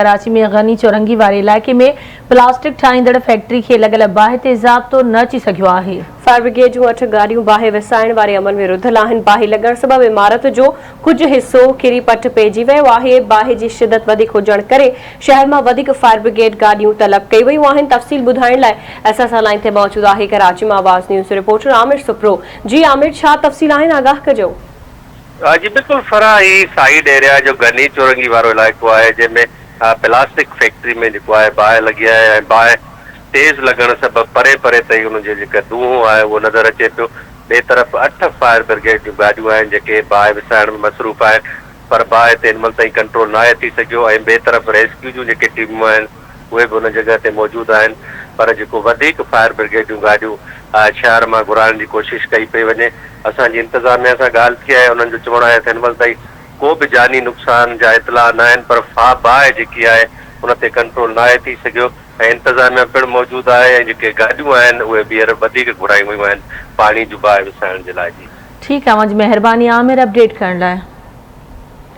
ڪراچي ۾ غني چورنگي واري علائقي ۾ پلاسٽڪ ٺاهيندڙ فيڪٽري کي لڳل باهه تي ضابطو نه اچي سگهيو آهي. فائر برگيڊ جون اٺ گاڏيون باهه وسائڻ واري عمل ۾ رڌل آهن، باهه لڳڻ سبب عمارت جو ڪجهه حصو ڪري پٽ پئجي ويو آهي، باهه جي شدت وڌيڪ هجڻ ڪري شهر مان وڌيڪ فائر برگيڊ گاڏيون طلب ڪئي ويون آهن، تفصيل ٻڌائڻ لاء اسان سان لائين تي موجود آهي ڪراچي مان آواز نيوز جو رپورٽر عامر سپرو، جي عامر ڇا تفصيل آهن آگاهه ڪجو. جي بلڪل فرح هي سائيڊ ايريا جو غني چورنگي وارو علائقو آهي جنهن ۾ پلاسٽڪ فيڪٽري ۾ جيڪو آهي باهه لڳي آهي ۽ باهه تيز لڳڻ سبب پري پري تائين ان جو جيڪا دونهون آهي اهو نظر اچي پيو ٻئي طرف اٺ فائر برگيڊ جون گاڏيون آهن جيڪي باهه وسائڻ ۾ مصروف آهن پر باهه تي هن مهل تائين ڪنٽرول ناهي ٿي سگهيو ۽ ٻئي طرف ريسڪيو جون جيڪي ٽيمون آهن اهي به ان جڳهه تي موجود آهن پر جيڪو وڌيڪ فائر برگيڊ جون گاڏيون شهر مان گهرائڻ جي ڪوشش ڪئي پئي وڃي. اسان جي انتظاميا سان ڳالهه ٿي آهي انهن جو چوڻ آهي ته هن مهل تائين ڪو به جاني نقصان جا اطلاع ناهن پر باهه جيڪي آهي ان تي ڪنٽرول ناهي ٿي سگهيو ۽ انتظاميا پڻ موجود آهي ۽ جيڪي گاڏيون آهن اهي ٻيهر وڌيڪ گهرايون ويون آهن پاڻي جون باهه وسائڻ جي لاء جي. ٺيڪ آ اوهان جي مهرباني عامر اپڊيٽ ڪرڻ لاء.